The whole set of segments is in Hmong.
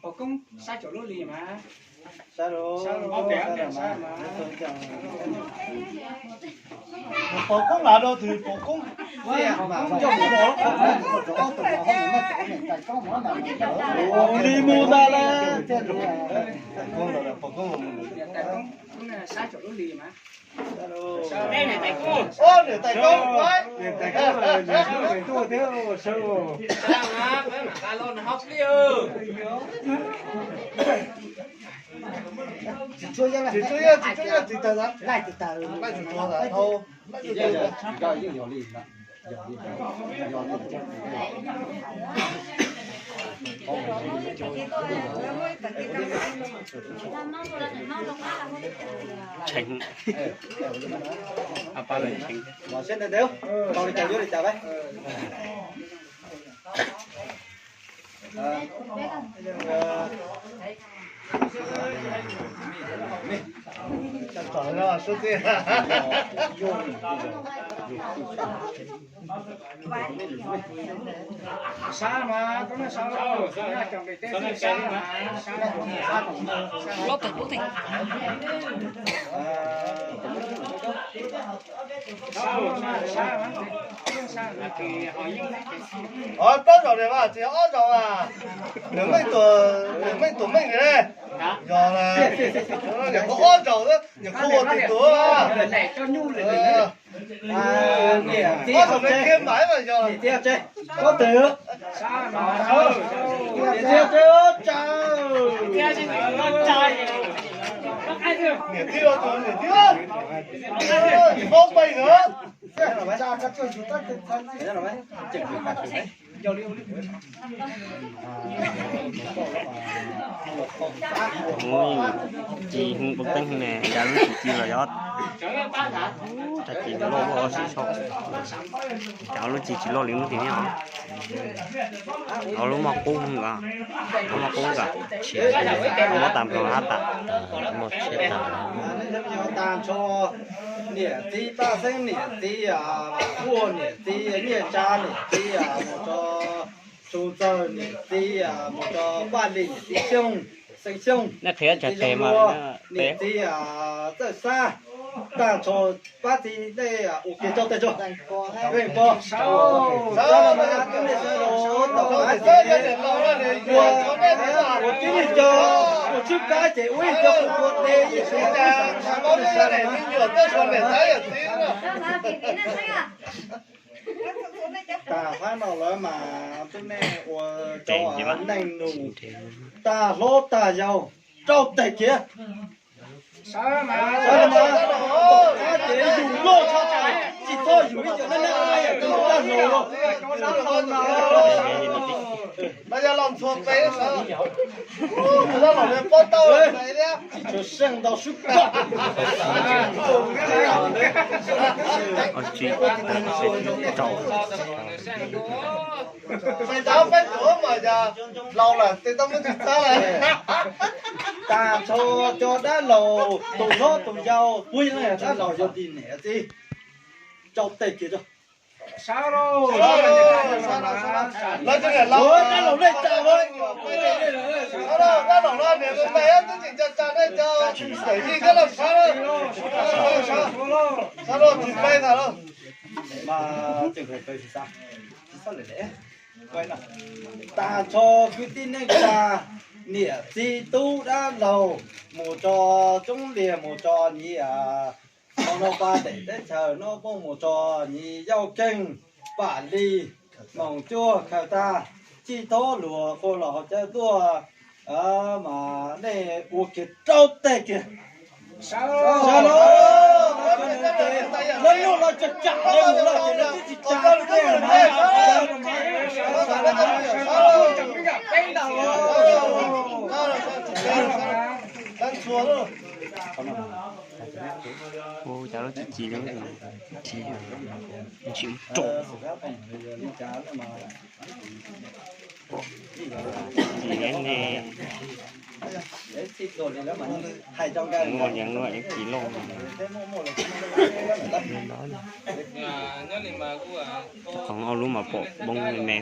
Pov koob saib tsaus lub hli mas. Pov koob lav rau tus pov koob. Li mus tas lawm. Saib tsaus lub hli mas. Niam tais koob, niam tais koob, niam tais koob tuaj thiab. Tsis tsuav yog, tsis tsuav yog, tsis tau laij tsis tau, laij tsis tau dhau. Tshee. Ob, plaub zaus li mas, tsis yog ob zaus mas. Nws meej tuam, nws meej tuam meej li ne. Yog, niam qhuav ob zaus, niam qhuav ua twg tuam. Ob zaus li kiag mas yog. Ob teg. Niam tij los tus niam tij, tsis paub peeg na. Ub, ci hu pov teeb ne, cas lub tsis ci los yog. Ub, cas ci loj loj si tso. Cas lub tsis ci loj li lub tim ne os. Ob lub moj qub nkaus, ob moj qub nkaus, mob tas nploos hab tas. Tag nrho niam txiv Paj Xeeb, niam txiv Quaj, niam txiv Nyiaj Tsa, niam txiv mus rau Tsu Ntxawg, niam txiv mus rau Paj Lis, niam txiv Xyooj, Xeeb Xyooj, niam txiv Zoo Lua, niam txiv Txawj Xab, tag nrho pab txiv nej ua kiag tso tes tso. Peb pab, tub nej sawv los tau hab ces, ua, ua tib neeg cov ua tswb kab ces ua ib co ua tes ib co. Tas phab no lawm mas tub nej ua cov neej nus tag hlob tag yau rau tes kiag. Sawv los mas, tom qab ces yus loj tshaj tas, tsis txhob yus ib co dab neeg ua dab laug. Los yog los ntxhua peb sawv, tus dab laug li pob tauj thiab. Tsis tshua seej ntau sub pam. Peb tab peb tuav mas yog laus lawm tes tau muab tsis txhab lawm. Tag nrho cov dab laug, tus hlob tus yau, puab yog dab laug yog tim niam txiv, rau tes kiag rau. Lawv cov niam laus, dab laug nej tas lawm. Dab laug no niam tus me twb tseem tsa tsa nej cov yij thiab lauj, sawv lauj, sawv lauj, tsis peb tas lauj. Tag nrho kwv tij neej tsa, niam txiv tub dab laug, mus tso Txoob Liag, mus tso nyias, hmo no pa dej teb chaws no poob, mus tso nyias Yauj Keej, Pam Lis, Moos Cuaj, Khaws Tag, Cij Thob, Luag Quaj los haus cawv tuaj, mas nej ua kiag rau tes kiag. Sawv los, lawv luaj los cov cam lawv mus lawm ces lawv twb tsis tsa tej na. Ua cas lub tsis ci li, tsis rau. Muaj yeeb luaj ib kis loj. Txog ob lub mas pom poob me me.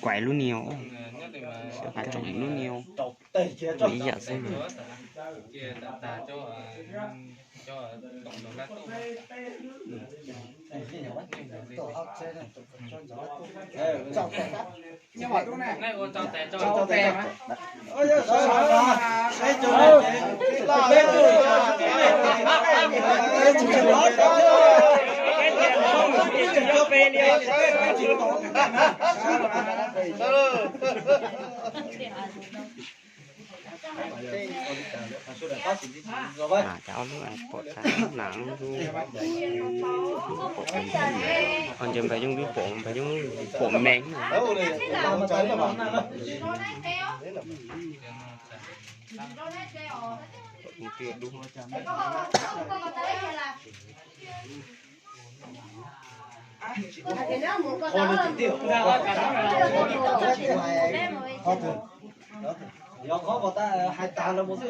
Kuaim lub niag, tsoom lub niag, ib yam xwb. Cov ob lub pom tag, nam lub, ho ncaws npawg Yooj Dub pom, npawg Yooj Dub pom me. Yog qhov kom tas hais tas los mus xwb.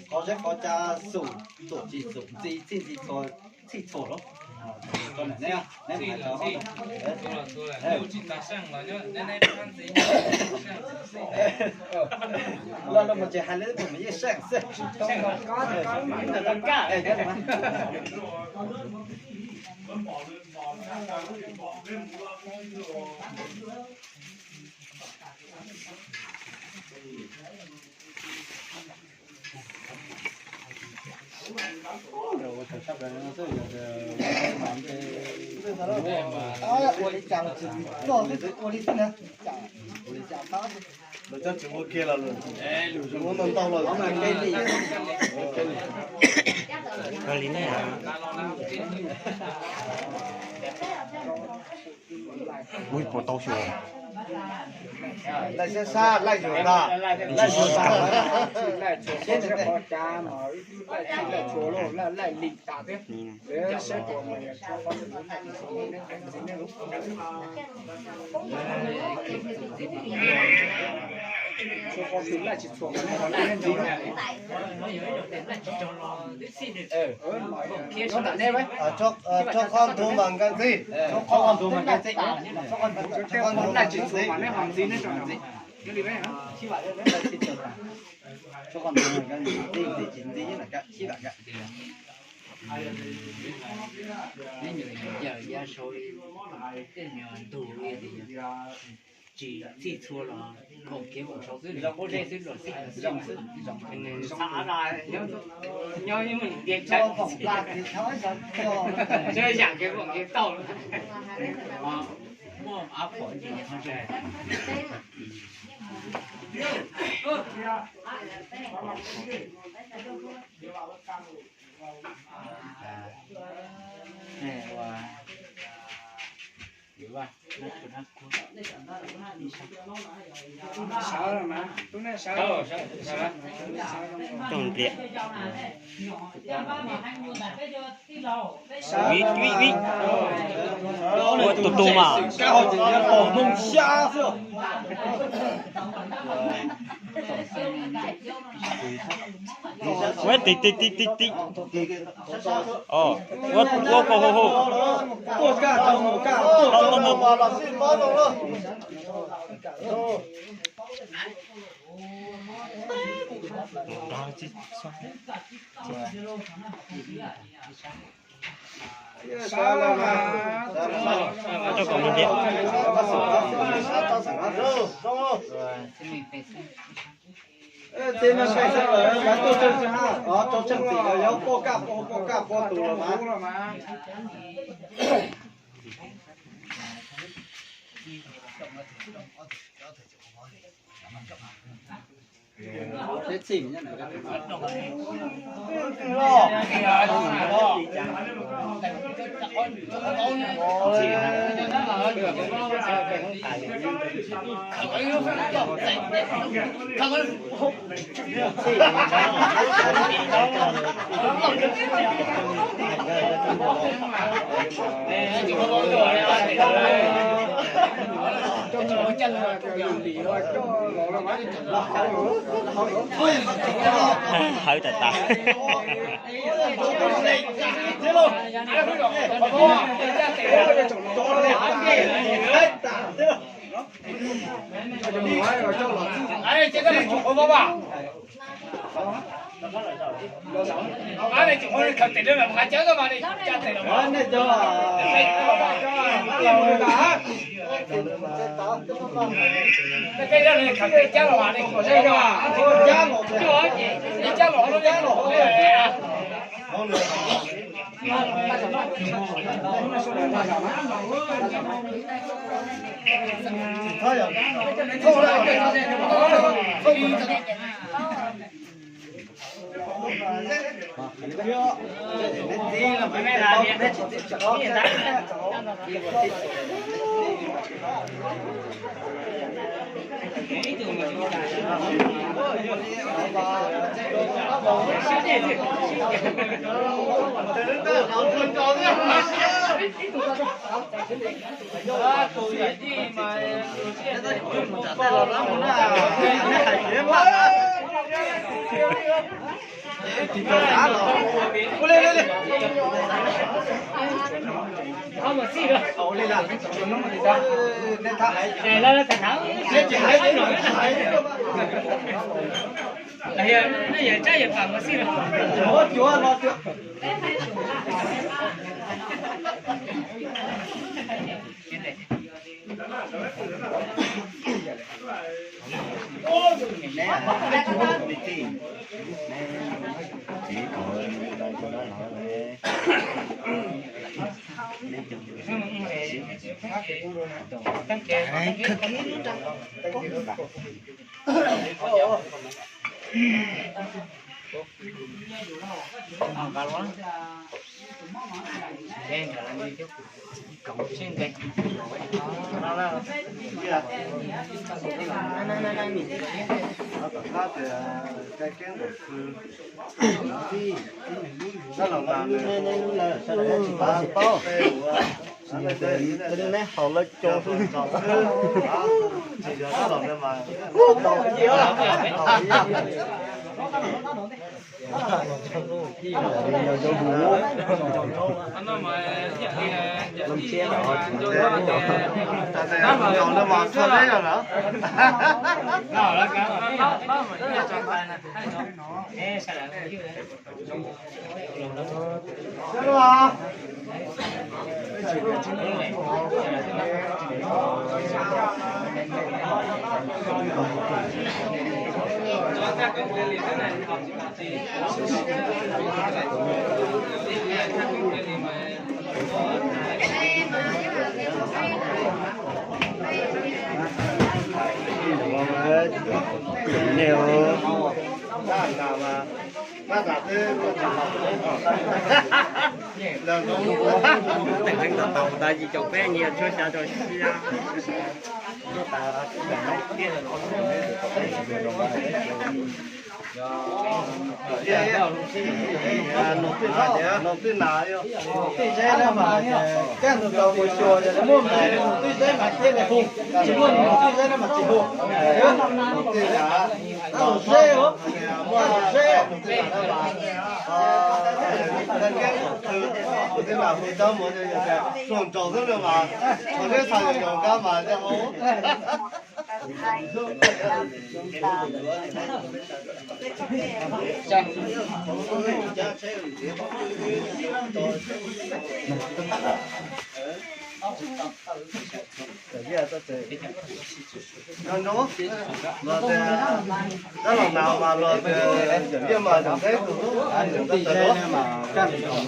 Qhov zeb qhov ca xum, tuam tsis xum, ntxi txhij ntxi txhua, txhij txhua los. Los los mus tsis hais li tus mas yeej seej xwb. Ua li cas los tsis noj xwb, ua li xwb na. Lawv coj tsis ua kiag los lawm, ua ntau ntau los. Ua li ne. Ui, puas tau xyuas? Laij sab sab, laij yuav tas. Laij yuav tas. Laij tshua, laij tshua, laij lim tas thiab. Rho qhov ntug mas nkag ntxig. Rho qhov ntug mas nkag ntxig. Rho qhov ntug mas nkag ntxig, ntxig tsis ntxig na, sib vam nkag. Tsis txhij txhua los koom kev koom saud xwb, zoo pob zeb xwb los xij. Nws xav nyob ib muaj nws ntiag tsawv, tsuas yam kev koom kev tau. Muaj av pom ces ho tseem Coj npliam. Vim, vim, vim. Ua tus tus mas. Ua tim tim tim tim tim. Ua, ua koj hu hu. Coj kom mus ntiag. Txiv neej pem xwb lawm, lawv tuaj tsheej tsis hab, rau tsheej tim lawv yog poj kaj poj, poj kaj poj tus los mas. Teb txhij. Hawv tas tas. Neb haus lawv cov xwb. Teem leej tau tau tas yim caum peb nyias tshuab xya rau xya. Tej zeb na mas, kab nws tau mus xyuas, yog muaj nws twj zeb mas thiaj li hu, tsis muaj nws twj zeb na mas tsis hu. Tab tus zeb, tab tus zeb. Tus twb mam hu cov mus, tus nraus xwb no mas, tus twb txog nraus kab mas thiaj hu. Los tias, tab los nas mas los tias yawm yij mas yawm nqeb tus lub, yawm tij zeb mas, yawm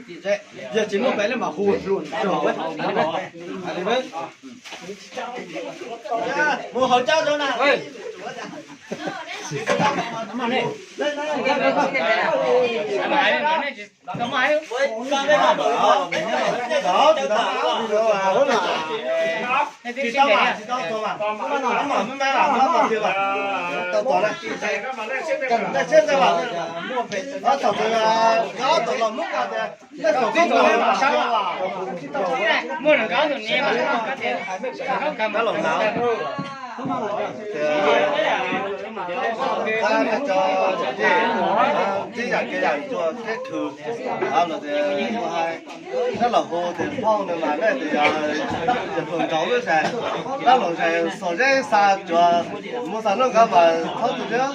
tij zeb, yog tsis muaj pem li mas hu hluas nraug. Mus hauv cab zoo na. Tib yam kev yam cuag kheb khw los tias, hais, dab laug hu tias phauj nws mas nej tias yog hluas nraug lub zais, dab laug zais xos zeb xa cuav mus xa noj nkawd mas txhob tu siab.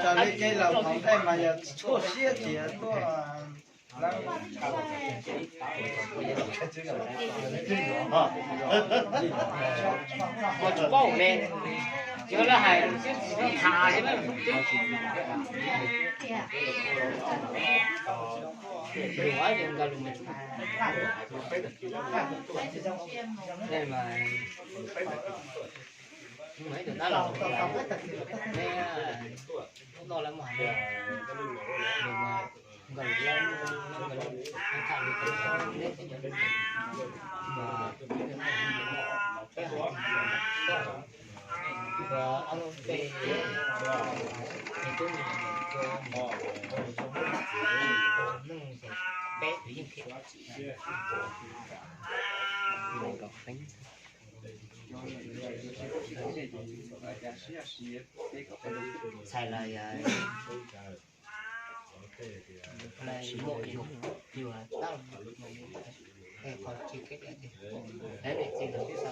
Tso li kev laus thaum ntej mas yog tshuaj siab ces tuaj. Txhais los yog muaj yus, yus tab, qhov tsis kev, niam txiv lawv twb xa